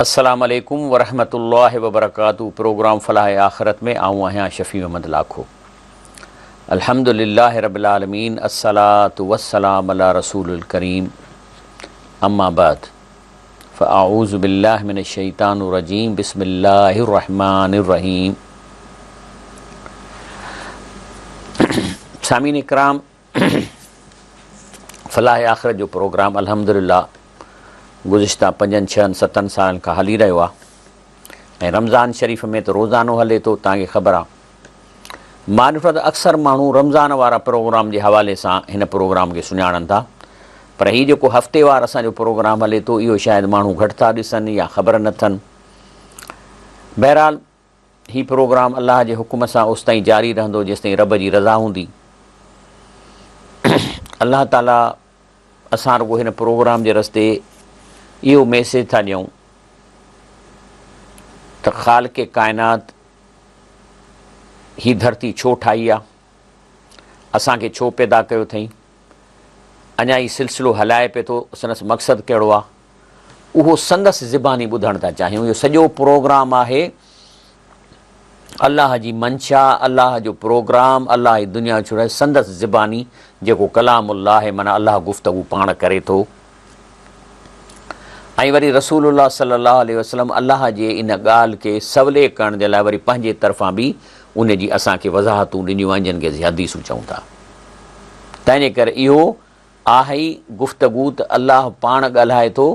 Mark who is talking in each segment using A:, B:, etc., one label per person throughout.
A: السلام عليڪم ورحمة الله وبرڪاته پروگرام فلاح آخرت ۾ آئون آهيان شفيع محمد لاکو الحمد لله رب العالمين الصلاة والسلام علي رسول الڪريم اما بعد فاعوذ بالله من الشيطان الرجيم بسم الله الرحمن الرحيم سامعين اڪرام فلاح آخرت جو پروگرام الحمد لله گذشته پنجن ڇهن ستن سالن کان هلي رهيو آهي ۽ رمضان شريف ۾ ته روزانو هلي ٿو توهان کي خبر آهي مان ڏٺو ته اڪثر ماڻهو رمضان وارا پروگرام جي حوالي سان هن پروگرام کي سڃاڻن ٿا پر هي جيڪو هفتيوار اسان جو پروگرام هلي ٿو اهو شايد ماڻهو گهٽ ٿا ڏسن يا خبر نه اٿن بهرحال هي پروگرام الله جي حڪم سان اوستائين جاري رهندو جيستائين رب جي رضا هوندي. الله تعالي اسان رڳو هن پروگرام جي رستي اهو ميسيج ٿا ڏيون ته خالق ڪائنات هي ڌرتي ڇو ٺاهي آ، اسان کي ڇو پيدا ڪيو اٿئي، اڃا هي سلسلو هلائي پئي ٿو سندس مقصد ڪهڙو آ. اهو سندس زباني ٻڌڻ ٿا چاهيون. اهو سڄو پروگرام آهي الله جي منشا، الله جو پروگرام، الله جي دنيا ڇڙائي سندس زباني جيڪو ڪلام الله آهي معنيٰ الله گفتگو پاڻ ڪري ٿو ۽ وري رسول الله صلي الله عليه وسلم الله جي ان ڳالهه کي سولي ڪرڻ جي لاء وري پنهنجي طرفان به ان جي اسان کي وضاحتون ڏنيون آهن جن کي اسين حديثون چئون ٿا. تنهن جي ڪري اهو آهي گفتگو ته الله پاڻ ڳالهائي ٿو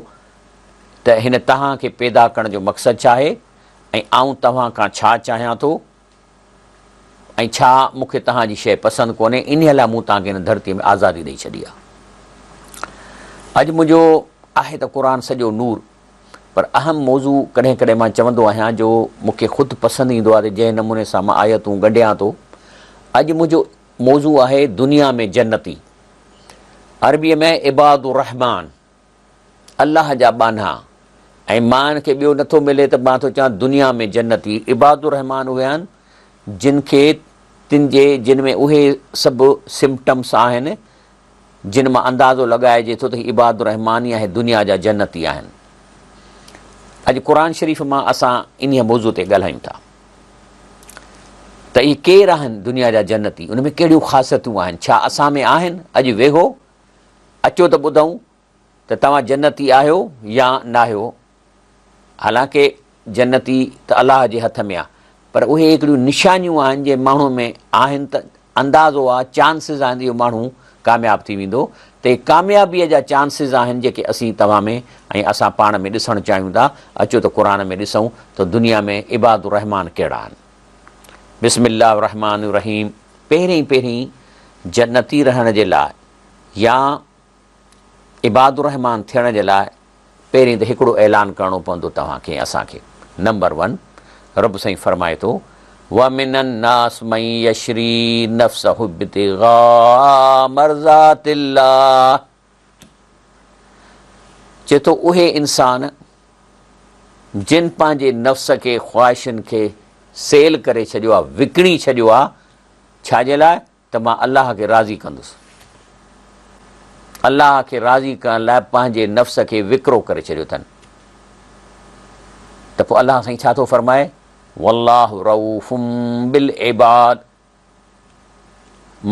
A: ته هن توهان کي پيدا ڪرڻ جو مقصد ڇا آهي ۽ آئون توهان کان ڇا چاهيان ٿو ۽ ڇا مون کي توهان جي شيء پسند ڪونهي انهيء لاء مون توهان کي هن ڌرتيء ۾ آزادي ڏئي ڇڏي آهي. اڄ منهنجو آهي ته قرآن سڄو نور پر اهم موضوع ڪڏهن ڪڏهن مان چوندو آهيان جو مون کي خود پسند ايندو آهي ته جنهن نموني سان مان آيتون ڳنڍيان ٿو اڄ منهنجو موضوع آهي دنيا ۾ جنتي، عربيء ۾ عباد الرحمان، الله جا ٻانها، ۽ مان کي ٻيو نٿو ملي ته مان ٿو چوان دنيا ۾ جنتي، عباد الرحمان اهي آهن جن کي تن جي جن ۾ اهي سڀ سمپٽمس آهن جن مان اندازو لڳائجي ٿو ته هي عباد الرحمان يا هي دنيا جا جنتي آهن. اڄ قرآن شريف مان اسان انهيء موضوع تي ڳالهايون ٿا. ته اهي ڪير آهن دنيا جا جنتي، ان ۾ ڪهڙيون خاصيتون آهن، ڇا اسان ۾ آهن؟ اڄ ويهو اچو ته ٻڌون ته توهان جنتي آهيو يا ناهيو. حالانڪه جنتي ته الله جي هٿ ۾ آهي، پر اهي هڪڙيون نشانيون آهن جي ماڻهو ۾ آهن ته اندازو آهي، چانسز آهن ته اهو ماڻهو ڪامياب ٿي ويندو ته اهي ڪاميابيء جا چانسز آهن جيڪي اسين توهان ۾ ۽ اسان پاڻ ۾ ڏسڻ چاهيون ٿا، اچو ته قرآن ۾ ڏسون ته دنيا ۾ عباد الرحمان ڪهڙا آهن. بسم الله الرحمٰن الرحيم پهرين پهرين جنتي رهڻ جي لاء يا عباد الرحمان ٿيڻ جي لاء پهرين ته هڪڙو اعلان ڪرڻو پوندو توهان کي ۽ اسان کي. نمبر ون، رب سائين فرمائي ٿو، ومن الناس من يشري نفسه ابتغاء مرضات الله چئي ٿو اهي انسان جن پنهنجي نفس کي خواهشن کي سيل ڪري ڇڏيو آهي، وڪڻي ڇڏيو آهي، ڇا جي لاء؟ ته مان الله کي راضي ڪندس. الله کي راضي ڪرڻ لاء پنهنجي نفس کي وڪرو ڪري ڇڏيو اٿن. ته پوء الله سائين ڇا ٿو فرمائي؟ والله رؤوف بالعباد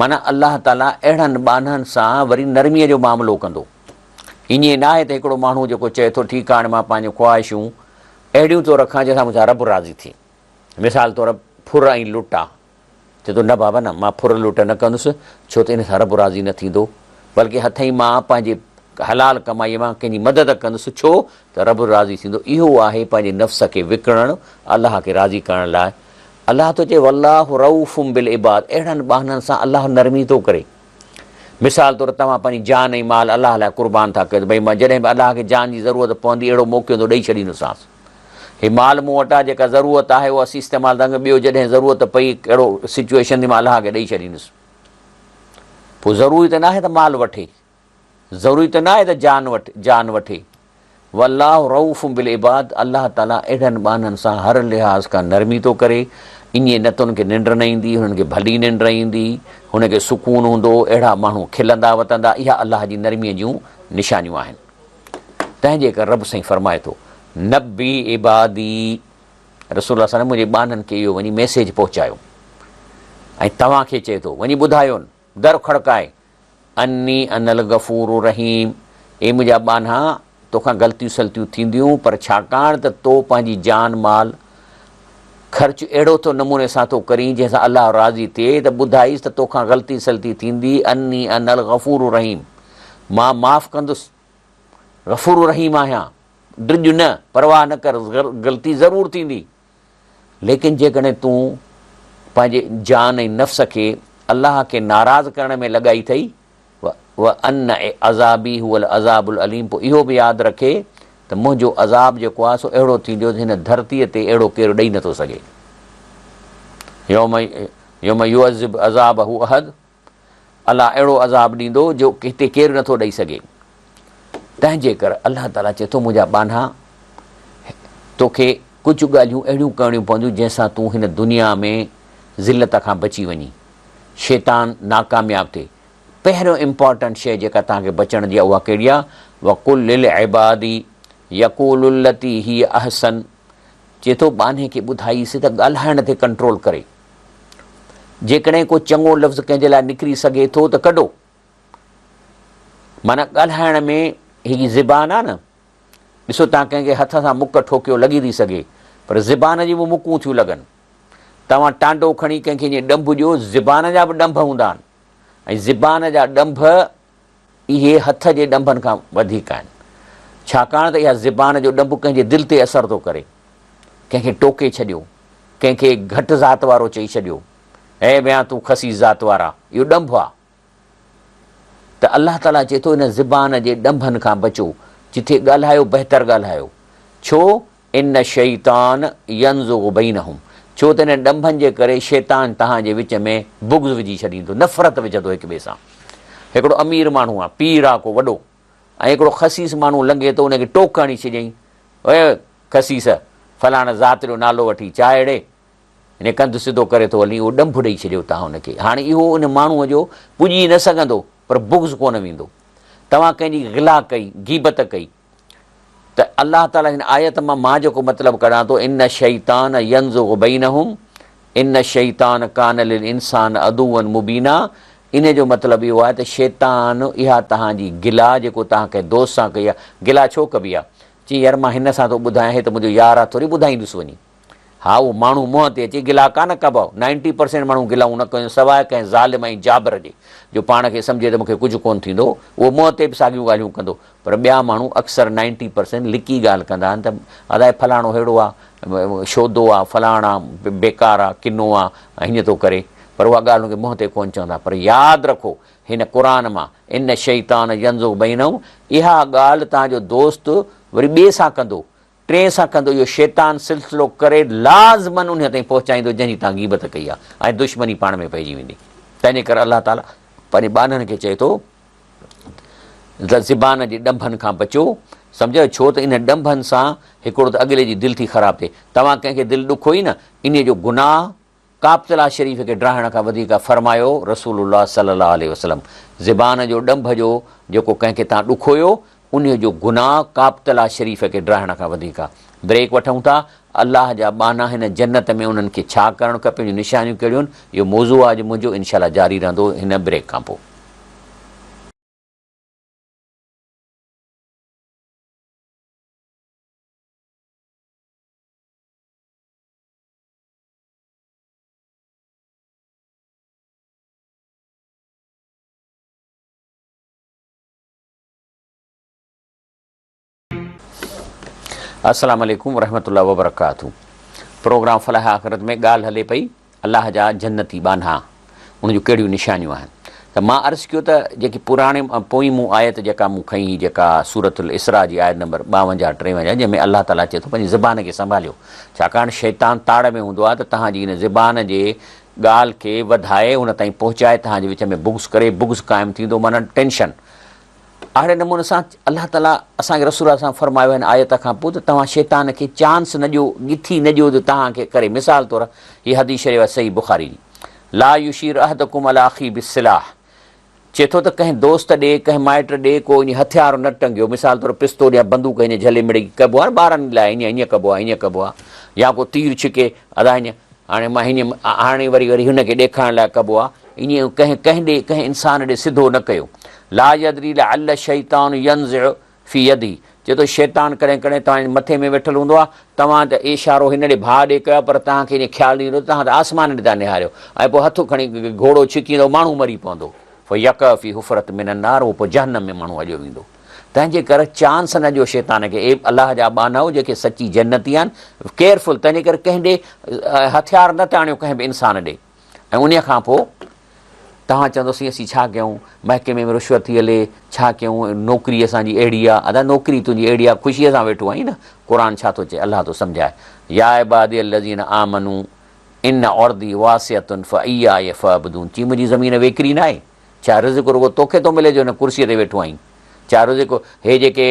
A: معنيٰ الله تعاليٰ اهڙن ٻانهن سان وري نرميء جو معاملو ڪندو. ائين ناهي ته هڪڙو ماڻهو جيڪو چئي ٿو ٺيڪ آهي هاڻي مان پنهنجون خواهشون اهڙيون ٿو رکان جنهن سان مون سان رب راضي ٿئي. مثال طور ڦر ۽ لٽ آ. چئي ٿو، نه بابا نه، مان ڦر لٽ نه ڪندس، ڇو ته ان سان رب راضي نه ٿيندو، بلڪه هٿئين مان پنهنجي حلال ڪمائيء مان ڪنهن جي مدد ڪندس، ڇو ته رب راضي ٿيندو. اهو آهي پنهنجي نفس کي وڪڻڻ الله کي راضي ڪرڻ لاء. الله ٿو چئي، والله رؤف بالعباد، اهڙن ٻانهن سان الله نرمي ٿو ڪري. مثال طور توهان پنهنجي جان ۽ مال الله لاء قربان ٿا ڪيو ته ڀئي مان جڏهن به الله کي جان جي ضرورت پوندي اهڙو موقعو ايندو ڏئي ڇڏيندوسانس. هي مال مون وٽ آهي جيڪا ضرورت آهي اهو اسين استعمال ٿا ڪيون ٻيو جڏهن ضرورت پئي ڪهڙو سچوئيشن ٿي مان الله کي ڏئي ڇڏيندس. پوء ضروري ته ناهي ته مال وٺي ضروري ته ناهي ته جان وٺ جان وٺي. والله رؤف بالعباد الله تعالي اهڙن ٻانهن سان هر لحاظ کان نرمي ٿو ڪري ائين نه ته انهن کي ننڊ نه ايندي هنن کي ڀلي ننڊ ايندي هن کي سڪون هوندو اهڙا ماڻهو کلندا وتندا اها الله جي نرمي جون نشانيون آهن. تنهن جي ڪري رب سائين فرمائي ٿو. نبي عبادي رسول الله صلعم منهنجي ٻانهن کي اهو وڃي ميسيج پهچايو ۽ توهان کي چئي ٿو وڃي ٻڌايون در کڙڪائي اني انا الغفور الرحيم اي منهنجا ٻانها توکان غلطيون سلطيون ٿينديون پر ڇاڪاڻ ته تو پنهنجي جان مال خرچ اهڙو ٿو نموني سان ٿو ڪرين جنهن سان الله راضي ٿئي ته ٻڌائيس ته توکان غلطي سلطي ٿيندي اني انا الغفور الرحيم مان معاف ڪندس غفور الرحيم آهيان ڊڄ نه، پرواهه نه ڪر، غلطي ضرور ٿيندي، ليڪن جيڪڏهن تون پنهنجي جان ۽ نفس کي الله کي ناراض ڪرڻ ۾ لڳائي اٿئي، وان عذابي هو العذاب الاليم پوء اهو به ياد رکي ته منهنجو عذاب جيڪو آهي سو اهڙو ٿيندو جو هن ڌرتيء تي اهڙو ڪير ڏئي نٿو سگهي. يوم يوم يعذب عذابه احد الله اهڙو عذاب ڏيندو جو هتي ڪير نٿو ڏئي سگهي. تنهن جي ڪر الله تعاليٰ چئي ٿو منهنجا ٻانها توکي ڪجهه ڳالهيون اهڙيون ڪرڻيون پونديون جنهن سان تون هن دنيا ۾ ذلت کان بچي وڃين، شيطان ناڪامياب ٿئي. پهريون امپارٽنٽ شيء جيڪا توهان کي بچڻ جي آهي اها ڪهڙي آهي؟ وقل للعباد يقولوا التي هي احسن چئي ٿو ٻانهي کي ٻڌائيس ته ڳالهائڻ تي ڪنٽرول ڪري. جيڪڏهن ڪو چڱو لفظ ڪنهن جي لاء نڪري سگهي ٿو ته ڪڍو. معنيٰ ڳالهائڻ ۾ هي زبان آ نه، ڏسو توهان ڪنهن کي هٿ سان مڪ ٺوڪيو لڳي ٿي سگهي پر زبان جون به مڪون ٿيون لڳن. توهان ٽانڊو کڻي ڪنهن کي ائين ڏنڀ ڏيو، زبان جا به ڏنڀ هوندا آهن ۽ زبان جا ڏنڀ اهي هٿ جي ڏنڀن کان وڌيڪ آهن. ڇاڪاڻ ته اها زبان جو ڏنڀ ڪنهن جي دل تي اثر ٿو ڪري. ڪنهن کي ٽوڪي ڇڏيو، ڪنهن کي گهٽ ذات وارو چئي ڇڏيو، اي ميان تون خسيس ذات وارا، اهو ڏنڀ آ. ته الله تعاليٰ چئي ٿو ان زبان جي ڏنڀن کان بچو، جٿي ڳالهايو بهتر ڳالهايو. ڇو؟ ان الشيطان ينزغ بينهم ڇو ته انهن ڏنڀن جي ڪري شيطان توهان جي وچ ۾ بغض وجهي ڇڏيندو، نفرت وجهندو هڪ ٻئي سان. هڪڙو امير ماڻهو آ، پير آ ڪو وڏو ۽ هڪڙو خسيس ماڻهو لنگهي ٿو ان کي ٽوڪ هڻي ڇڏيائين، اي خسيس! فلاڻ ذات جو نالو وٺي چاهه اڙي! هن ڪنڌ سڌو ڪري ٿو هلين، اهو ڏنڀ ڏئي ڇڏيو توهان ان کي. هاڻي اهو ان ماڻهوء جو پڄي نه سگهندو پر بغض ڪونه ويندو. توهان ڪنهن جي غلا ڪئي، غيبت ڪئي، ته الله تعالي هن آيت مان مان جيڪو مطلب ڪڍان ٿو ان الشيطان ينزغ بينهم ان الشيطان ڪان للانسان عدوا مبينا ان جو مطلب اهو آهي ته شيطان اها توهان جي گلا جيڪو توهان ڪنهن دوست سان ڪئي آهي گلا ڇو ڪبي آهي چي يار مان هن سان ٿو ٻڌايان هي ته منهنجو يار آهي ٿوري ٻڌائيندس وڃي ها اهو ماڻهو منهن تي اچي گلا ڪانه ڪبا نائنٽي پرسينٽ ماڻهو گلائون نه ڪن سواء ڪنهن ظالم ۽ جابر جي جو پاڻ کي سمجهي ته مون کي ڪجهه ڪونه ٿيندو اهو منهن تي به ساڳيون ڳالهيون ڪندو پر ٻيا ماڻهو اڪثر نائنٽي پرسينٽ لڪي ڳالهه ڪندا آهن ته ادا هي فلاڻو ههڙو آ شودو آ فلاڻ آ بيڪار آ ڪنو آ هيئن ٿو ڪري پر اها ڳالهه هن کي منهن تي ڪونه چوندا پر ياد رکو هن قرآن مان ان الشيطان ينزغ بينهم اها ڳالهه توهان جو دوست وري ٻئي سان ڪندو ٽئين سان ڪندو اهو شيطان سلسلو ڪري لازماً انهيء تائين پهچائيندو جنهن جي توهان غيبت ڪئي آهي ۽ دشمني پاڻ ۾ پئجي ويندي. تنهنجي ڪري الله تعاليٰ پنهنجي ٻانهن کي چئي ٿو ته زبان جي ڏنڀن کان بچو، سمجهيو ڇو ته انهن ڏنڀن سان هڪڙو ته اڳلي جي دل ٿي خراب ٿئي، توهان ڪنهن کي دل ڏکوئي نه انهيء جو گناهه ڪعبة شريف کي ڊاهڻ کان وڌيڪ فرمايو رسول الله صلي الله عليه وسلم زبان جو ڏنڀ جو جيڪو ڪنهن کي تان ڏکويو انهي جو گناهه ڪعبة شريف کي ڊاهڻ کان وڌيڪ آ. بريڪ وٺون ٿا الله جا ٻانها هن جنت ۾ انهن کي ڇا ڪرڻ کپي ان جون نشانيون ڪهڙيون آهن اهو موضوع آ اڄ منهنجو انشاء الله جاري رهندو هن بريڪ کان پوء. السلام عليڪم ورحمة الله وبرڪاته پروگرام فلاح آخرت ۾ ڳالهه هلي پئي الله جا جنتي ٻانها ان جون ڪهڙيون نشانيون آهن ته مان عرض ڪيو ته جيڪي پراڻي پوئين مون آيت جيڪا مون کنئي هئي جيڪا سورة الاسراء جي آيت نمبر 52 53 جنهن ۾ الله تعاليٰ چئي ٿو پنهنجي زبان کي سنڀاليو ڇاڪاڻ شيطان تاڙ ۾ هوندو آهي ته توهان جي هن زبان جي ڳالهه کي وڌائي ان تائين پهچائي توهان جي وچ ۾ بغض ڪري بغض قائم ٿيندو معنيٰ ٽينشن اهڙي نموني سان الله تعاليٰ اسان کي رسول الله صلعم فرمايو هن آيت کان پوء ته توهان شيطان کي چانس نه ڏيو، ڳٿي نه ڏيو جو توهان کي ڪري. مثال طور هي حديث شريف آهي صحيح بخاري جي لا يشير احدڪم علي اخيه بالسلاح چئي ٿو ته ڪنهن دوست ڏي، ڪنهن مائٽ ڏي ڪو ائين هٿيار نه ٽنگيو، مثال طور پستول يا بندوق ائين جهلي مڙئي ڪبو آهي نه ٻارن لاء ائين ائين ڪبو آهي ائين ڪبو آهي يا ڪو تير ڇڪي ادا ائين هاڻي مان هيئن هاڻي وري وري هن کي ڏيکارڻ لاء ڪبو آهي ائين ڪنهن ڪنهن ڏي ڪنهن انسان ڏي سڌو نه ڪيو لا يدري لعل الشيطان ينزع في يده، چئي ٿو شيطان ڪڏهن ڪڏهن توهان جي مٿي ۾ ويٺل هوندو آهي، توهان ته اشارو هن ڏي ڀاء ڏي ڪيو آهي پر توهان کي ائين خيال نه ايندو ته توهان ته آسمان ڏي ٿا نهاريو ۽ پوء هٿ کڻي گهوڙو ڇڪيندو ماڻهو مري پوندو فيقع في حفرة من النار اهو پوء جهنم ۾ ماڻهو هليو ويندو. تنهن جي ڪري چانس نه ڏيو شيطان کي اي الله جا ٻانهؤ جيڪي سچي جنتي آهن ڪيئرفل تنهن جي ڪري ڪنهن ڏي هٿيار نه تاڻيو ڪنهن به انسان ڏي. ۽ انهيء کان پوء توهان چوندو سائين اسين ڇا ڪيون، محڪمي ۾ رشوت ٿي هلي، ڇا ڪيون، نوڪري اسان جي اهڙي آ، ادا نوڪري تنهنجي اهڙي آ، خوشيء سان ويٺو آهين نه، قرآن ڇا ٿو چئي، الله ٿو سمجهائي، يا عبادي الذين آمنو ان ارضي واسعة فاياي فاعبدون، چي منهنجي زمين ويڪري ناهي، ڇا رزق رڳو توکي ٿو ملي جو هن ڪرسيء تي ويٺو آهين، ڇا رزق هي جيڪي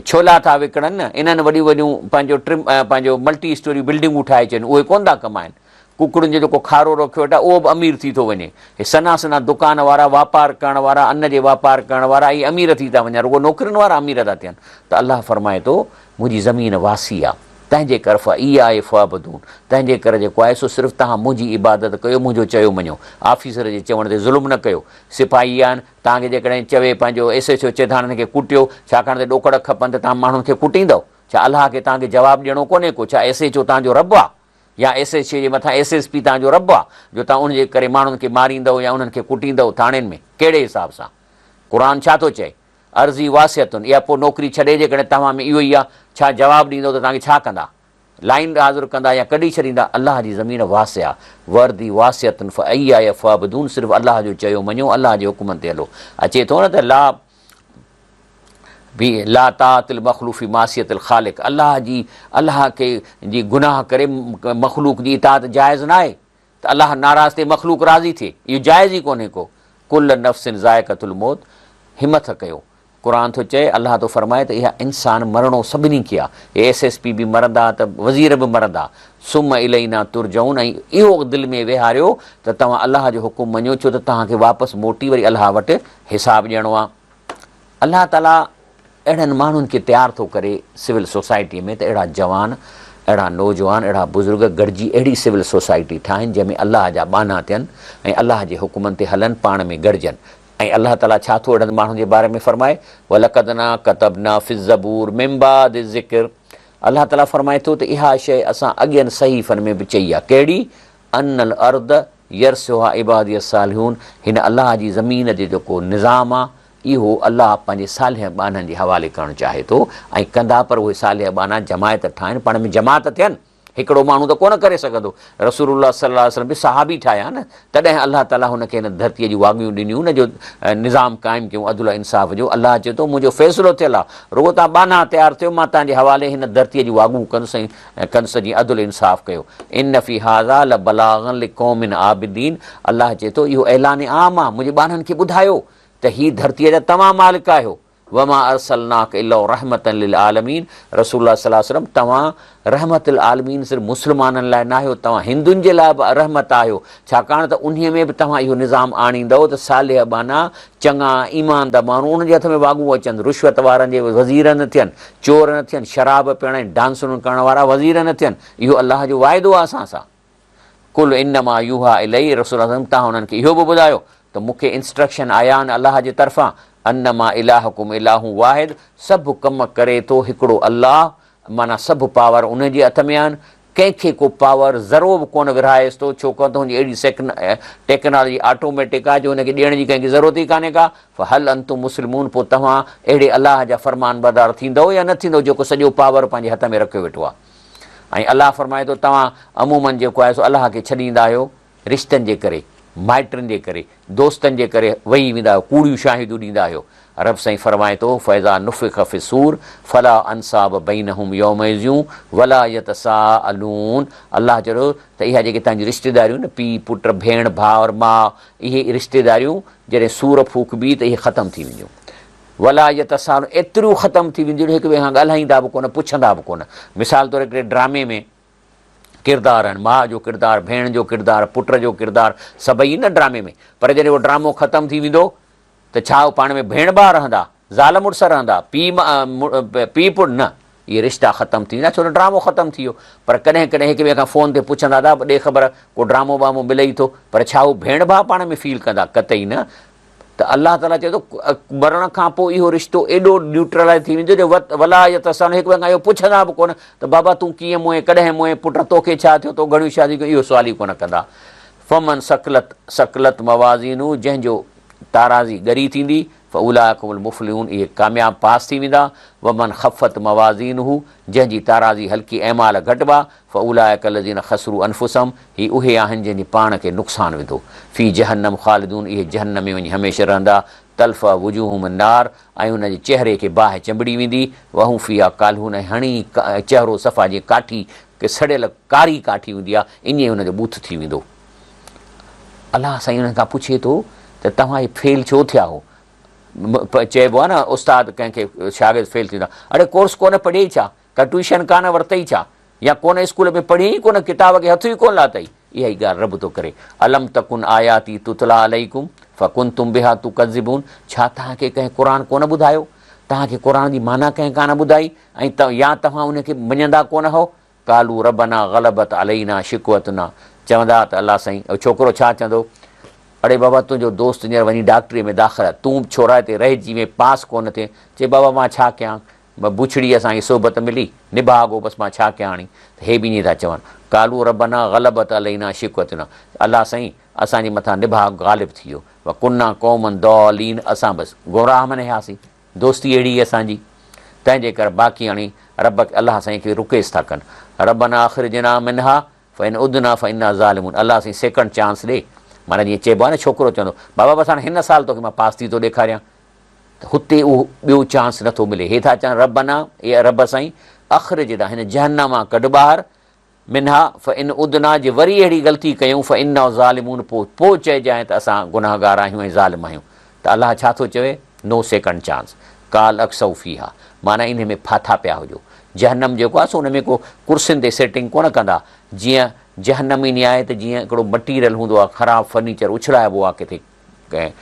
A: ڇولا ٿا وڪڻن نه، انهن وڏيون وڏيون پنهنجو ٽم پنهنجو ملٽي اسٽوري بلڊنگون ٺاهي ڇڏيون، اهي ڪونه ٿا ڪمائن. ڪڪڙن جو جيڪو کارو رکيو ويٺا اهو به امير ٿي ٿو وڃي. هي سنها سنها دڪان وارا، واپار ڪرڻ وارا، ان جي واپار ڪرڻ وارا اهي امير ٿي ٿا وڃن، رڳو نوڪرين وارا امير ٿا ٿين. ته الله فرمائي ٿو، منهنجي زمين واسع آ، تنهنجي ڪر فاياي فاعبدون، تنهنجي ڪر جيڪو آهي سو صرف توهان منهنجي عبادت ڪيو، منهنجو چيو مڃو. آفيسر جي چوڻ تي ظلم نه ڪيو. سپاهي آهن، توهان کي جيڪڏهن چوي پنهنجو ايس ايڇ او چئي ته هاڻ هن کي ڪٽيو، ڇاڪاڻ ته ڏوڪڙ کپن ته توهان ماڻهن کي ڪٽيندؤ؟ ڇا الله کي توهان کي جواب ڏيڻو ڪونهي ڪو؟ ڇا ايس ايڇ او توهان جو رب آ؟ يا ايس ايڇ اي جي مٿان ايس ايس پي توهان جو رب آ جو توهان ان جي ڪري ماڻهن کي ماريندؤ يا انهن کي ڪٽيندؤ ٿاڻين ۾ ڪهڙي حساب سان؟ قرآن ڇا ٿو چئي؟ ارضي واسعة اها پوء نوڪري ڇڏي جيڪڏهن توهان ۾ اهو ئي آ، ڇا جواب ڏيندؤ ته توهان کي ڇا ڪندا؟ لائين حاضر ڪندا يا ڪڍي ڇڏيندا، الله جي زمين واسع آ، وارضي واسعة فاياي فاعبدون صرف الله جو چيو مڃو، الله جي حڪمن تي هلو. اچي ٿو نه ته لا به لا طاعت المخلوق في معصية الخالق الله جي الله کي جي گناهه ڪري مخلوق جي اطاعت جائز ناهي ته الله ناراض ٿئي مخلوق راضي ٿئي اهو جائز ئي ڪونهي ڪو ڪل نفس ذائقة الموت همٿ ڪيو قرآن ٿو چئي الله ٿو فرمائي ته اها انسان مرڻو سڀني کي آ هي ايس ايس پي به مرندا ته وزير به مرندا ثم الينا ترجعون ۽ اهو دل ۾ ويهاريو ته توهان الله جو حڪم مڃو ڇو ته توهان کي واپس موٽي وري الله وٽ حساب ڏيڻو آ الله تعالي اهڙن ماڻهن کي تيار ٿو ڪري سول سوسائٽي ۾ ته اهڙا جوان اهڙا نوجوان اهڙا بزرگ گڏجي اهڙي سول سوسائٽي ٺاهن جنهن ۾ الله جا ٻانها ٿين ۽ الله جي حڪمن تي هلن پاڻ ۾ گڏجن ۽ الله تعاليٰ ڇا ٿو اهڙن ماڻهن جي باري ۾ فرمائي، وَلَقَدْ ڪَتَبْنَا فِي الزَّبُورِ مِن بَعْدِ الذِّڪْرِ الله تعاليٰ فرمائي ٿو ته اها شيء اسان اڳين صحيفن ۾ به چئي آهي، ڪهڙي؟ ان الارض يرثها عبادي الصالحون هن الله جي زمين جو جيڪو نظام آهي اهو الله پنهنجي صالح ٻانهن جي حوالي ڪرڻ چاهي ٿو ۽ ڪندا پر اهي صالح ٻانها جماعت ٺاهن پاڻ ۾ جماعت ٿين. هڪڙو ماڻهو ته ڪونه ڪري سگهندو. رسول الله صلي الله عليه وسلم به صحابي ٺاهيا نه، تڏهن الله تعاليٰ هن کي هن ڌرتيء جون واڳيون ڏنيون نه جو نظام قائم ڪيون عدل ۽ انصاف جو. الله چئي ٿو منهنجو فيصلو ٿيل آهي، رڳو توهان ٻانها تيار ٿيو، مان توهان جي حوالي هن ڌرتيء جون واڳون ڪندس ۽ ڪندس جيئن عدل انصاف ڪيو. ان في هذا لبلاغا لقوم عابدين الله چئي ٿو اهو اعلان عام آهي، منهنجي ٻانهن کي ٻڌايو ته هي ڌرتيء جا توهان مالڪ آهيو. وما ارسلناک الا رحمة للعالمين رسول الله صلي الله عليه وسلم توهان رحمت العالمين صرف مسلمانن لاء ناهيو توهان هندن جي لاء به رحمت آهيو ڇاڪاڻ ته انهي ۾ به توهان اهو نظام آڻيندؤ ته صالح ٻانها چڱا ايماندا ماڻهو انهن جي هٿ ۾ واڳون اچن رشوت وارن جي وزير نه ٿين چور نه ٿين شراب پيئڻ ۽ ڊانسن ڪرڻ وارا وزير نه ٿين اهو الله جو واعدو آهي اسان سان. قل انما يوحي الي رسول الله صلعم توهان انهن کي اهو به ٻڌايو ته مون کي انسٽرڪشن آيا آهن الله جي طرفان انما الهڪم اله واحد سڀ ڪم ڪري ٿو هڪڙو الله معنيٰ سڀ پاور ان جي هٿ ۾ آهن ڪنهن کي ڪو پاور ذرو به ڪونه ورهائيس ٿو ڇوڪر ته هن جي اهڙي ٽيڪنالاجي آٽوميٽڪ آهي جو هن کي ڏيڻ جي ڪنهن کي ضرورت ئي ڪانهي ڪا فهل انتم مسلمون پوء توهان اهڙي الله جا فرمانبردار ٿيندؤ يا نه ٿيندؤ جيڪو سڄو پاور پنهنجي هٿ ۾ رکيو ويٺو آهي. ۽ الله فرمائي ٿو توهان عموماً جيڪو آهي سو الله کي ڇڏيندا آهيو رشتن جي ڪري، مائٽن جي ڪري، دوستن جي ڪري وهي ويندا آهيو، ڪوڙيون شاهديون ڏيندا آهيو. رب سائين فرمائي ٿو فاذا نفخ في الصور فلا انصاب بينهم يومئذ ولا يتساءلون الله چئي ٿو ته اها جيڪي توهان جون رشتيداريون نه پيء، پٽ، ڀيڻ، ڀائر، ماء اهي رشتيداريون جڏهن صور ڦوڪبي ته اهي ختم ٿي وينديون. ولا يتساءلون ايتريون ختم ٿي وينديون جو هڪ ٻئي کان ڳالهائيندا به ڪونه پڇندا به ڪونه. مثال طور هڪڙي ڊرامي ۾ ڪردار آهن، ماء جو ڪردار، ڀيڻ جو ڪردار، پٽ جو ڪردار، سڀئي ان ڊرامي ۾. پر جڏهن اهو ڊرامو ختم ٿي ويندو ته ڇا هو پاڻ ۾ ڀيڻ ڀاء رهندا، زال مڙس رهندا، پيء پيء پٽ نه، اهي رشتا ختم ٿي ويندا ڇو ته ڊرامو ختم ٿي ويو. پر ڪڏهن ڪڏهن هڪ ٻئي کان فون تي پڇندا ته ڏي خبر ڪو ڊرامو بامو ملئي ٿو، پر ڇا هو ڀيڻ ڀاء پاڻ ۾ فيل ڪندا؟ قطعي نه. ته الله تعاليٰ چئي ٿو مرڻ کان پوء اهو رشتو ايڏو نيوٽرلائز ٿي ويندو جو ولا يتساءلون هڪ ٻئي کان اهو پڇندا به ڪونه ته بابا تون ڪيئن موئين ڪڏهن موئين پٽ توکي ڇا ٿيو تو گهڻيون شاديون ڪيون اهو سوال ئي ڪونه ڪندا فمن ثقلت ثقلت موازينه جنهن جو تارازي ڳري ٿيندي فاولئک هم المفلحون اهي ڪامياب پاس ٿي ويندا ومن خفت موازينه جنهن جي تارازي هلڪي اعمال گهٽبا فاولئک الذين خسروا انفسهم هي اهي آهن جن جي پاڻ کي نقصان وڌو. في جهنم خالدون اهي جهنم ۾ وڃي هميشه رهندا. تلفح وجوههم النار ۽ انهن جي چهري کي باهه چنبڙي ويندي. وهم فيها ڪالحون ۽ هڻي چهرو صفا جيئن ڪاٺي سڙيل ڪاري ڪاٺي هوندي آهي ائين ان جو ٻوٿ ٿي ويندو. الله سائين انهن کان پڇي ٿو ته توهان هي فيل ڇو ٿيا هو؟ چئبو آهي نه استاد ڪنهن کي شاگرد فيل ٿيندو آهي اڙي ڪورس ڪونه پڙهيئي ڇا؟ ڪا ٽيوشن ڪانه ورتئي ڇا؟ يا ڪونه اسڪول ۾ پڙهين ئي ڪونه، ڪتاب کي هٿ ئي ڪونه لاتئي؟ اها ئي ڳالهه رب ٿو ڪري، الم تڪن آياتي تتليٰ عليڪم فڪنتم بها تڪذبون ڇا توهان کي ڪنهن قرآن ڪونه ٻڌايو؟ توهان کي قرآن جي معنيٰ ڪنهن ڪانه ٻڌائي ۽ يا توهان ان کي مڃندا ڪونه هئو؟ قالوا ربنا غلبت علينا شقوتنا چوندا ته الله سائين اهو ڇوڪرو ڇا چوندو اڙي بابا تنهنجو دوست هينئر وڃي ڊاڪٽريء ۾ داخل آهي تون به ڇورا هتي رهجي وئين پاس ڪونه ٿئين چي بابا مان ڇا ڪيان بڇڙي اسان کي صحبت ملي، نڀاڳو بس مان ڇا ڪيان هاڻي؟ ته هي به ائين ٿا چون، قالوا ربنا غلبت علينا شقوتنا الله سائين اسان جي مٿان نڀاڳ غالب ٿي ويو، وڪنا قوما ضالين اسان بس گمراهه من هياسين، دوستي اهڙي هئي اسان جي، تنهن جي ڪري باقي هاڻي رب الله سائين کي رڪويسٽ ٿا ڪن، ربنا اخرجنا منها فان عدنا فانا ظالمون الله سائين سيڪنڊ چانس ڏي، معنيٰ جيئن چئبو آهي نه ڇوڪرو چوندو بابا بس هاڻي هن سال توکي مان پاس ٿي ٿو ڏيکاريان. ته هتي اهو ٻيو چانس نه ٿو ملي. هي ٿا چون ربنا، اي رب سائين، اخرجنا، هن جهنم مان ڪڍ ٻاهر، منها، فان عدنا، جي وري اهڙي غلطي ڪيون، فانا ظالمون، پوء پوء چئجانء ته اسان گنهگار آهيون ۽ ظالم آهيون. ته الله ڇا ٿو چوي؟ نو سيڪنڊ چانس. قال اخسئو فيها، معنيٰ انهي ۾ ڦاٿا پيا هجو. جهنم جيڪو آهي سو ان ۾ ڪو ڪرسين تي سيٽنگ ڪونه ڪندا. جيئن جهنم ائين آهي ته جيئن هڪڙو مٽيريل هوندو آهي، خراب فرنيچر اڇلائبو آهي ڪٿي. ڪنهن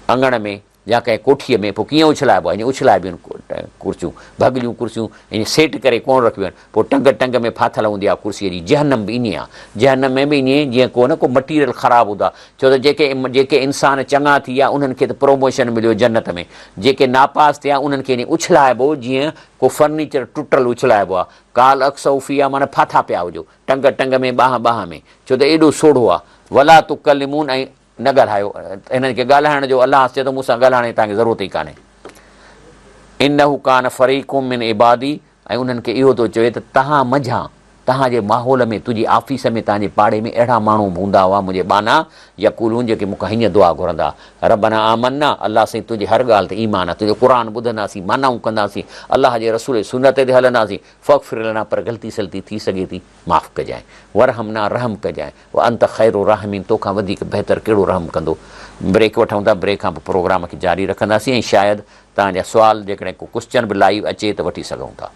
A: اڱڻ ۾ يا ڪنهن ڪوٺيء ۾ پوء ڪيئن اڇلائبو آهي؟ ائين اڇلائبيون آهن ڪرسيون، ڀڳليون ڪرسيون ائين سيٽ ڪري ڪونه رکبيون آهن، پوء ٽنگ ٽنگ ۾ ڦاٿل هوندي آهي ڪرسيء جي. جهنم به ائين آهي. جهنم ۾ به ائين جيئن ڪو نه ڪو مٽيريل خراب هوندو آهي، ڇو ته جيڪي جيڪي انسان چڱا ٿي ويا انهن کي ته پروموشن مليو جنت ۾، جيڪي ناپاس ٿيا انهن کي ائين اڇلائبو جيئن ڪو فرنيچر ٽٽل اڇلائبو آهي. قال اخسئو فيها معنيٰ ڦاٿا پيا هجو. ٽنگ ٽنگ ۾ ٻانهن ٻانهن ۾، ڇو ته ايڏو سوڙهو آ. ولا تڪلمون ۽ نه ڳالهايو. هنن کي ڳالهائڻ جو الله چئي ٿو مون سان ڳالهائڻ جي توهان کي ضرورت ئي ڪانهي. انه ڪان فريق من عبادي ۽ انهن کي اهو ٿو چوي ته توهان منجهان، توهان جي ماحول ۾، تنهنجي آفيس ۾، توهان جي پاڙي ۾ اهڙا ماڻهو به هوندا هئا منهنجي ٻانها، يقولون جيڪي مون کان هيئن دعا گهرندا، ربنا آمنا، الله سائين تنهنجي هر ڳالهه تي ايمان آ، تنهنجو قرآن ٻڌنداسين، معنائون ڪنداسين، الله جي رسول جي سنت تي هلنداسين، فاغفر لنا پر غلطي سلطي ٿي سگهي ٿي معاف ڪجانء وارحمنا رحم ڪجانء وانت خير الراحمين تو کان وڌيڪ بهتر ڪهڙو رحم ڪندو. بريڪ وٺون ٿا بريڪ کان پوء پروگرام کي جاري رکنداسين ۽ شايد توهان جا سوال جيڪڏهن ڪو ڪوسچن به لائيو اچي ته وٺي سگهون ٿا.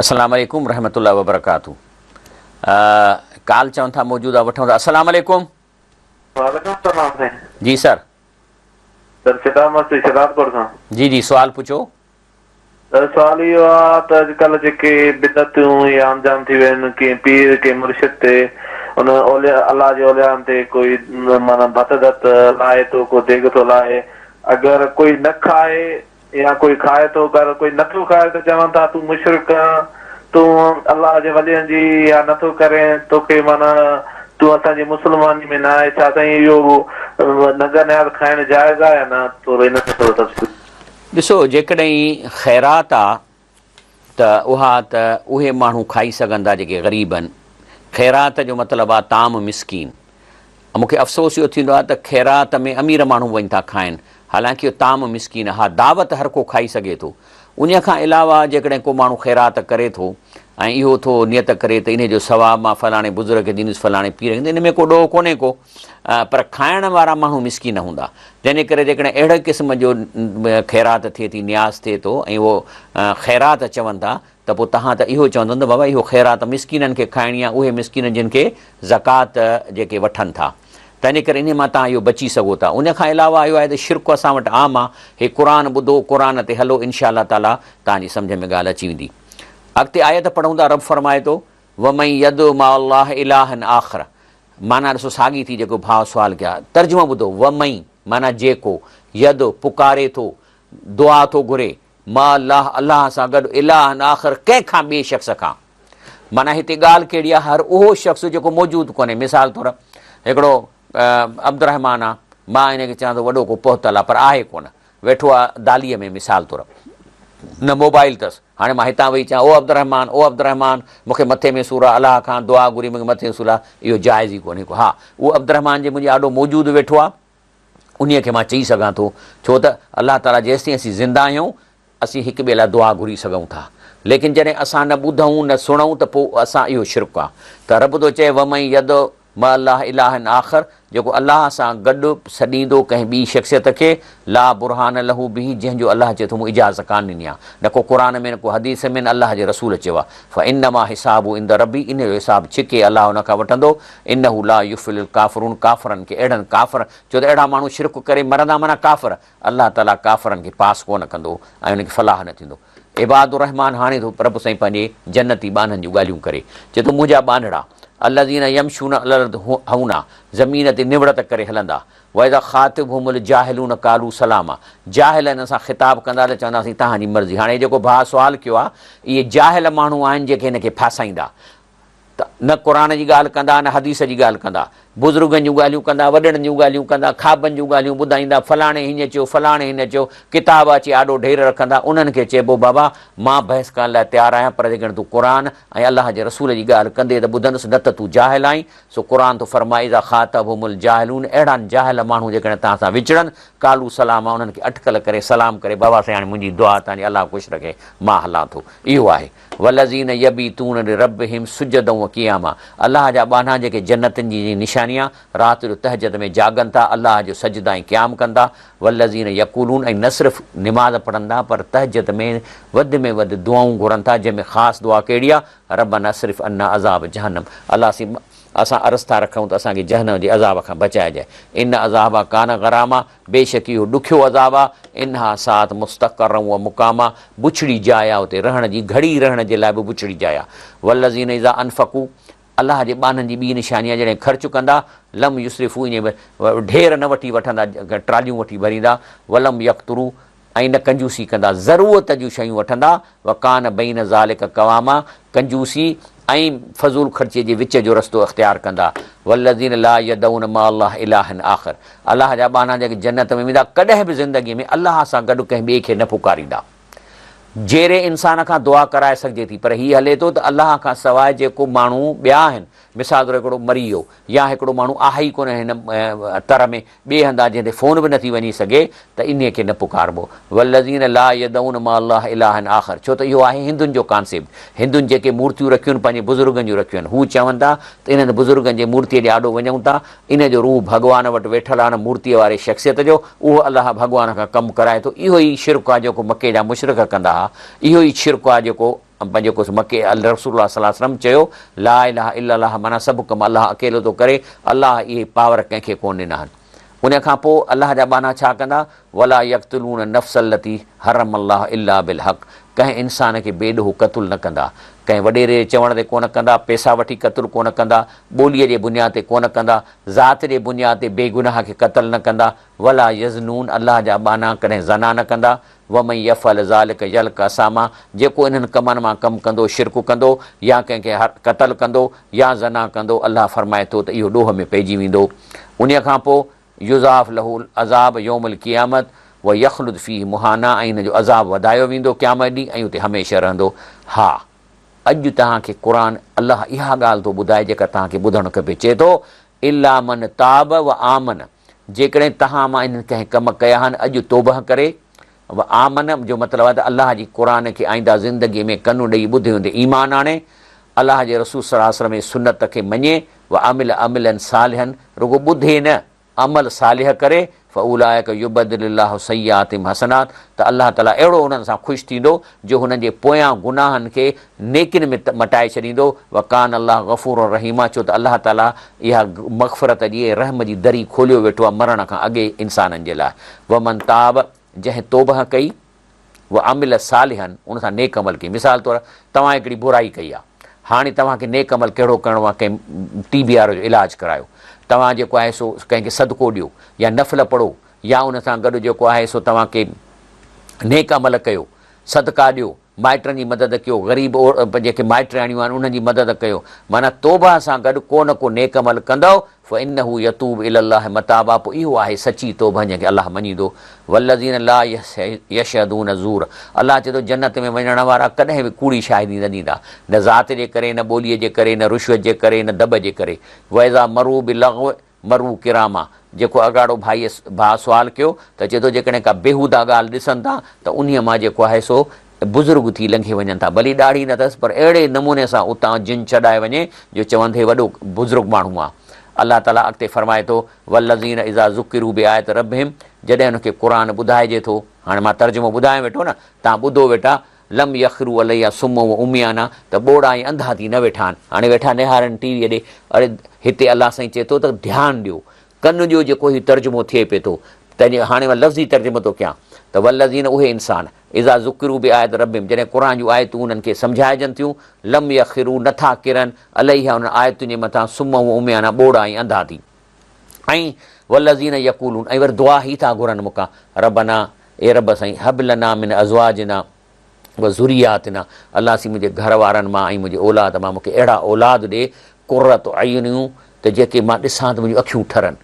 A: السلام عليڪم رحمة الله وبرڪاته ڪال چون ٿا موجود آ وٺون ٿا السلام عليڪم
B: وعليڪم السلام سائين
A: جي سر
B: سر شدام مستي شهدادپور کان
A: جي جي سوال پڇو
B: سر سوال اهو آ ته اڄڪلهه جيڪي بدعتون يا عام جام ٿي ويون آهن ڪنهن پير ڪنهن مرشد تي ان اولياء الله جي اوليائن تي ڪوئي معنيٰ ڀت ڌت لاهي ٿو ڪو ديڳ ٿو لاهي اگر ڪوئي نه کائي يا ڪوئي کائي ٿو پر ڪوئي نه ٿو کائي ته چون ٿا تون مشرڪ آن تون الله جي ولين جي اها نه ٿو ڪرين توکي معنيٰ تون اسان جي مسلماني ۾ نه آهي ڇا سائين اهو نذر نياز کائڻ جائز آ يا نه ٿورو ان تي ٿورو تفصيل.
A: ڏسو جيڪڏهن خيرات آ ته اها ته اهي ماڻهو کائي سگهن ٿا جيڪي غريب آهن. خيرات جو مطلب آ طعام مسڪين. مون کي افسوس اهو ٿيندو آ ته خيرات ۾ امير ماڻهو به وڃي ٿا کائن حالانڪه اهو طعام مسڪين آ. ها دعوت هر ڪو کائي سگهي ٿو. انهيء کان علاوه جيڪڏهن ڪو ماڻهو خيرات ڪري ٿو ۽ اهو ٿو نيت ڪري ته انهيء جو ثواب مان فلاڻي بزرگ کي ڏيندس فلاڻي پير کي ڏيندس ان ۾ ڪو ڏوهه ڪونهي ڪو پر کائڻ وارا ماڻهو مسڪين هوندا تنهن ڪري جيڪڏهن اهڙي قسم جو خيرات ٿئي ٿي نياز ٿئي ٿو ۽ اهو خيرات چون ٿا ته پوء توهان ته اهو چوندؤ نه بابا اهو خيرات مسڪينن کي کائڻي آهي اهي مسڪين جن کي زڪوات جيڪي وٺن ٿا تنهن ڪري انهي مان توهان اهو بچي سگهو ٿا ان کان علاوه اهو آهي ته شرڪ اسان وٽ عام آهي هي قرآن ٻڌو قرآن تي هلو انشاء الله تعالي توهان جي سمجهه ۾ ڳالهه اچي ويندي اڳتي آيت پڙهون ٿا رب فرمائي ٿو ومن يدع مع الله الها آخر معنيٰ ڏسو ساڳي ٿي جيڪو ڀاء سوال ڪيا ترجمو ٻڌو ومن معنيٰ جيڪو يدع پڪاري ٿو دعا ٿو گهري مع الله، الله سان گڏ، الها آخر، ڪنهن کان ٻئي شخص کان. معنيٰ هتي ڳالهه ڪهڙي آهي، هر اهو شخص جيڪو موجود ڪونهي، مثال طور هڪڙو عبدالرحمان آهي، مان هن کي چوان ٿو وڏو ڪو پهتل آهي پر آهي ڪونه، ويٺو آهي داليء ۾ مثال طور، نه موبائل اٿس، هاڻي مان هتان ويهي چوان او عبدالرحمان، او عبدالرحمان، مون کي مٿي ۾ سور آهي، الله کان دعا گهري مون کي مٿي ۾ سور آهي، اهو جائز ئي ڪونهي ڪو. ها اهو عبدالرحمان جي منهنجي آڏو موجود ويٺو آهي، انهيء کي مان چئي سگهان ٿو، ڇو ته الله تعاليٰ جيستائين اسين زنده آهيون، اسين هڪ ٻئي لاء دعا گهري سگهون ٿا، ليڪن جڏهن اسان نه ٻڌون نه سڻون ته پوء اسان اهو شرڪ آهي ته رب ٿو چئي ومن يدع مع الله الها آخر جيڪو الله سان گڏ سڏيندو ڪنهن ٻي شخصيت کي لا برهان له به جنهن جو الله چئي ٿو مون اجازت ڪانه ڏني آهي نه ڪو قرآن ۾ نه ڪو حديث ۾ نه الله جي رسول چيو آهي فانما حسابه عند ربي انهيء جو حساب ڇڪي الله ان کان وٺندو انه لا يفلح الڪافرون ڪافرن کي اهڙن ڪافر ڇو ته اهڙا ماڻهو شرڪ ڪري مرندا معنيٰ ڪافر الله تعاليٰ ڪافرن کي پاس ڪونه ڪندو ۽ انهن کي فلاح نه ٿيندو. عباد الرحمان هاڻي ٿو رب سائين پنهنجي جنتي ٻانهن جون ڳالهيون ڪري چئي ٿو منهنجا ٻانهڙا الذين يمشون علي الارض هونا زمين تي نوڙت ڪري هلندا واذا خاطبهم الجاهلون قالوا سلاما جاهل انهن سان خطاب ڪندا ته چونداسين توهان جي مرضي هاڻي جيڪو ڀاء سوال ڪيو آهي اهي جاهل ماڻهو آهن جيڪي هن کي ڦاسائيندا ته نه قرآن جي ڳالهه ڪندا نه حديث جي ڳالهه ڪندا، بزرگن جون ڳالهيون ڪندا، وڏڙن جون ڳالهيون ڪندا، خوابن جون ڳالهيون ٻڌائيندا، فلاڻي هيئن چيو، فلاڻي هيئن چيو، ڪتاب اچي آڏو ڍير رکندا، انهن کي چئبو بابا مان بحث ڪرڻ لاء تيار آهيان پر جيڪڏهن تون قرآن ۽ الله جي رسول جي ڳالهه ڪندي ته ٻڌندس نه ته تون جاهل آهين، سو قرآن ٿو فرمائي اذا خاطبهم الجاهلون اهڙا جاهل ماڻهو جيڪڏهن توهان سان وچڙن قالوا سلاما انهن کي اٽڪل ڪري سلام ڪري بابا سائين هاڻي منهنجي دعا توهان جي الله خوش رکي مان هلان ٿو اهو آهي والذين يبيتون لربهم سجدا وقياما الله جا ٻانها جيڪي جنتن جي نشاني آ رات جو تهجد ۾ جاڳن ٿا الله جو سجدا ۽ قيام ڪن ٿا والذين يقولون ۽ نه صرف نماز پڙهن ٿا پر تهجد ۾ وڌ ۾ وڌ دعائون گهرن ٿا جنهن ۾ خاص دعا ڪهڙي آ ربنا اصرف عنا عذاب جهنم الله سين اسان عرض ٿا رکون ته اسان کي جهنم جي عذاب کان بچائجانء ان عذابها ڪان غراما بيشڪ اهو ڏکيو عذاب آ، انها ساعت مستقرا و مقاما، بڇڙي جاء آ اتي رهڻ جي، گهڙي رهڻ جي لاء به بڇڙي جاء آ. والذين اذا انفقوا، الله جي ٻانهن جي ٻي نشاني آ جڏهن خرچ ڪندا، لم يسرفوا ائين ڍير نه وٺي وٺندا ٽراليون وٺي ڀريندا، ولم يقتروا ۽ نه ڪنجوسي ڪندا، ضرورت جون شيون وٺندا، وڪان بين ذلک قواما، ڪنجوسي ۽ فضول خرچيء جي وچ جو رستو اختيار ڪندا، والذين لا يدعون مع الله الها آخر، الله جا ٻانها جيڪي جنت ۾ ويندا ڪڏهن به زندگيء ۾ الله سان گڏ ڪنهن ٻئي کي نه پڪاريندا. جيئري انسان کان دعا ڪرائي سگهجي ٿي پر هي هلي ٿو ته الله کان سواء جيڪو ماڻهو ٻيا آهن مثال طور هڪڙو مري ويو يا هڪڙو ماڻهو آهي ئي ڪونه هن تر ۾ ٻئي هنڌان جنهن تي فون به نٿي وڃي سگهي ته انهيء کي نه پڪاربو. والذين لا يدعون مع الله الها آخر ڇو ته اهو آهي هندن جو ڪانسيپٽ. هندن جيڪي مورتيون رکيون آهن پنهنجي بزرگن جون رکيون آهن. هو چون ٿا ته انهن بزرگن جي مورتيء جي آڏو وڃون ٿا، ان جو روح ڀڳوان وٽ ويٺل آهي ان مورتيء واري شخصيت جو، اهو الله ڀڳوان کان ڪم ڪرائي ٿو. اهو ئي شرڪ آهي جيڪو مڪي جا مشرڪ ڪندا ها. اهو ئي شرڪ آهي جيڪو جيڪو مڪي رسول الله صلي الله عليه وسلم چيو لا اله الا الله معنيٰ سڀ ڪم الله اڪيلو ٿو ڪري، الله اهي پاور ڪنهن کي ڪونه ڏنا آهن. ان کان پوء الله جا ٻانها ڇا ڪندا؟ ولا يقتلون النفس التي حرم الله الا بالحق ڪنهن انسان کي بي ڏوهه قتل نه ڪندا، ڪنهن وڏيري جي چوڻ تي ڪونه ڪندا، پئسا وٺي قتل ڪونه ڪندا، ٻوليء جي بنياد تي ڪونه ڪندا، ذات جي بنياد تي بيگناهه کي قتل نه ڪندا، ولا يزنون الله جا ٻانها ڪڏهن زنا نه ڪندا، ومن يفعل ذلک يلق اثاما جيڪو انهن ڪمن مان ڪم ڪندو، شرڪ ڪندو يا ڪنهن کي قتل ڪندو يا زنا ڪندو، الله فرمائي ٿو ته اهو ڏوهه ۾ پئجي ويندو. انهيء کان پوء يضاعف له العذاب يوم القيامت ويخلد فيه مهانا ۽ هن جو عذاب وڌايو ويندو قيامت ڏينهن ۽ اتي هميشه رهندو. ها! اڄ توهان کي قرآن الله اها ڳالهه ٿو ٻڌائي جيڪا توهان کي ٻڌڻ کپي. چئي ٿو، الا من تاب وآمن جيڪڏهن توهان مان انهن ڪنهن ڪم ڪيا آهن اڄ توبهه ڪري آمن جو مطلب آهي ته الله جي قرآن کي آئنده زندگي ۾ ڪن ڏئي ٻڌي ان تي ايمان آڻي، الله جي رسول صلي الله عليه وسلم جي سنت کي مڃي، وعمل عملا صالحا رڳو ٻڌي نه عمل صالح ڪري، فاولئک يبدل الله سيئاتهم حسنات ته الله تعالي اهڙو انهن سان خوش ٿيندو جو هنن جي پويان گناهن کي نيڪين ۾ مٽائي ڇڏيندو، وڪان الله غفورا رحيما ڇو ته الله تعالي اها مغفرت جي ۽ رحم جي دري کوليو ويٺو آهي مرڻ کان اڳي انسانن جي لاء، ومن تاب جنهن توبه ڪئي. وعمل صالحا ان سان نيڪ عمل ڪئي مثال طور توهان هڪڙي برائي ڪئي آهي هاڻي توهان کي نيڪ عمل ڪهڙو ڪرڻو آهي ڪنهن ٽي بي آر جو علاج ڪرايو توهان جيڪو آهي سو ڪنهن کي صدقو ڏيو يا نفل پڙهو يا ان سان گڏ جيڪو آهي سو توهان کي نيڪ عمل ڪيو صدقا ڏيو مائٽن جي مدد ڪيو غريب جيڪي مائٽياڻيون آهن انهن جي مدد ڪيو معنيٰ توبه سان گڏ ڪو نه ڪو نيڪ عمل ڪندؤ فانه يتوب الي الله متابا پوء اهو آهي سچي توبه جنهن کي الله مڃيندو والذين لا يشهدون الزور الله چئي ٿو جنت ۾ وڃڻ وارا ڪڏهن به ڪوڙي شاهدي نه ڏيندا نه ذات جي ڪري نه ٻوليء جي ڪري نه رشوت جي ڪري نه دٻ جي ڪري واذا مروا باللغو مروا ڪراما جيڪو اڳاڙو ڀائيء ڀاء سوال ڪيو ته چئي ٿو جيڪڏهن ڪا بيهوده ڳالهه ڏسن ٿا ته انهيء مان جيڪو آهي سو بزرگ ٿي لنگهي وڃن ٿا. ڀلي ڏاڙهي نه اٿس پر اهڙي نموني سان اتان جن ڇڏائي وڃي جو چون ته هي وڏو بزرگ ماڻهو آهي. الله تعاليٰ اڳتي فرمائي ٿو، والذين اذا ذڪروا بآيات ربهم جڏهن انهن کي قرآن ٻڌائجي ٿو، هاڻي مان ترجمو ٻڌايان ويٺو نه، توهان ٻڌو ويٺا، لم يخروا عليها صما وعميانا ته ٻوڙا ۽ انڌا ٿي نه ويٺا آهن. هاڻي ويٺا نهارن ٽي ويء ڏي، اڙي هتي الله سائين چئي ٿو ته ڌيان ڏيو، ڪن ڏيو جيڪو هي ترجمو ٿئي پئي ٿو، تنهن جي هاڻي مان لفظي ترجمو ٿو ڪيان ته والذين اهي انسان اذا ذڪروا بآيات ربهم جڏهن قرآن جون آيتون انهن کي سمجهائجن ٿيون لم يخروا نه ٿا ڪرن عليها انهن آيتن جي مٿان صما وعميانا ٻوڙا ۽ انڌا ٿي ۽ والذين يقولون ۽ وري دعا هي ٿا گهرن مون کان ربنا اي رب سائين هب لنا من ازواجنا وذرياتنا الله سين منهنجي گهر وارن مان ۽ منهنجي اولاد مان مون کي اهڙا اولاد ڏي قرة عينيون ته جيڪي مان ڏسان ته منهنجون اکيون ٺرن.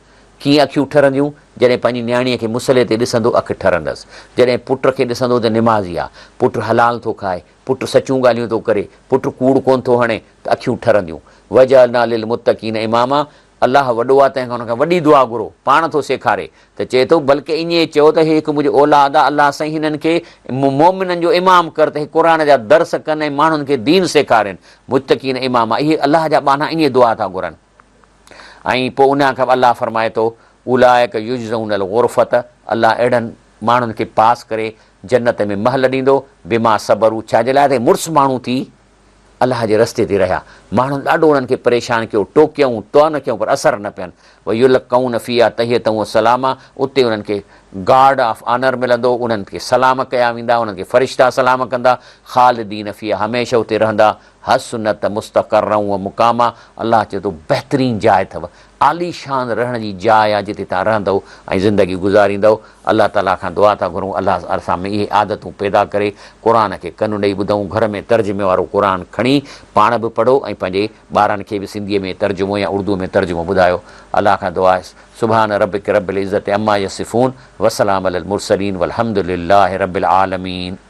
A: ڪيئن اکيون ٺرنديون؟ جڏهن پنهنجي نياڻيء کي مصلي تي ڏسندو اک ٺرندس. جڏهن پٽ کي ڏسندو ته نمازي آ، پٽ حلال ٿو کائي، پٽ سچيون ڳالهيون ٿو ڪري، پٽ ڪوڙ ڪونه ٿو هڻي ته اکيون ٺرنديون. واجعلنا للمتقين اماما الله وڏو آ تنهن کان ان کان وڏي دعا گهرو، پاڻ ٿو سيکاري ته چئي ٿو بلڪه ائين چئو ته هي هڪ منهنجي اولاد آ الله سائين هنن کي مؤمنن جو امام ڪر ته هي قرآن جا درس ڪن ۽ ماڻهن کي دين سيکارين متقين اماما اهي الله جا ٻانها ائين دعا ٿا گهرن ۽ پوء ان کان الله فرمائي ٿو اولئک يجزون الغرفة الله اهڙن ماڻهن کي پاس ڪري جنت ۾ محل ڏيندو بما صبروا ڇا جي لاء ته مڙس ماڻهو ٿي الله جي رستي تي رهيا. ماڻهن ڏاڍو انهن کي پريشان ڪيو، ٽوڪيائون، طعن ڪيائون پر اثر نه پين. ويلقون فيها تحية وسلاما اتي انهن کي گارڊ آف آنر ملندو، انهن کي سلام ڪيا ويندا، انهن کي فرشتا سلام ڪندا، خالدين فيها هميشه اتي رهندا، حسنت مستقرا ومقاما الله چئي ٿو بهترين جاء اٿو، عاليشان رهڻ جي جاء آهي جتي توهان رهندؤ ۽ زندگي گذاريندؤ. الله تعاليٰ کان دعا ٿا گهرون الله اسان ۾ اهي عادتون پيدا ڪري قرآن کي ڪن ڏئي ٻڌون گهر ۾ ترجمي وارو قرآن کڻي پاڻ به پڙهو ۽ پنهنجي ٻارن کي به سنڌي ۾ ترجمو يا اردو ۾ ترجمو ٻڌايو الله کان دعا آهي سبحان ربک رب العزت عما يصفون وسلام علي المرسلين والحمد لله رب العالمين.